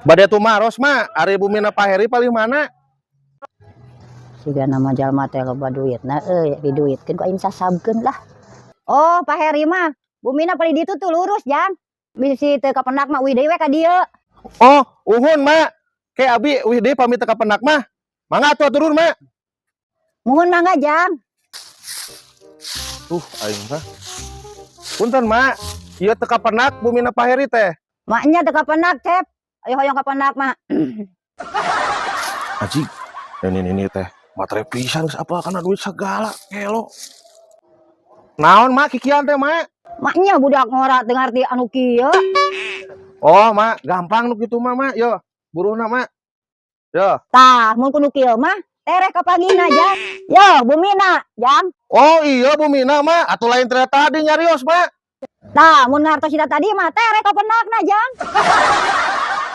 Bade tumaros, Mak, ari bumina Pak Heri palih mana? Siga nama jalma teh loba duitna euy, diduitkeun ku aing sasabkeun lah. Oh, Pak Heri mah bumina palih ditu tuh lurus, Jang. Bisi teu kapendak mah uih deui we ka dieu. Oh, uhun, Mak. Ke abi uih deui pami teu kapendak mah. Mangga atuh turun, Mak. Muhun, mangga, Jang. Tuh, aing mah. Punten, Mak. Ieu teu kapendak bumina Pak Heri teh. Maknya teu kapendak, Cep. Ayo hoyong kapendak mah. Aji, ini teh matre pisan geus apa kana duit segala gelo. Naon, Mak, kikian teh, Mak? Maknya budak ngora teu ngarti anu kieu. Oh, Mak, gampang nu kitu mah, Mak. Yo, buruhna, Mak. Yo. Tah, mun ku nu kieu mah tereh kapanggihna, Jang. Yo, bumina, Jang. Oh iya, bumina, Mak, atuh lain teh tadi nyarios, Mak. Tah, mun ngartos tadi mah tereh kapendakna, Jang.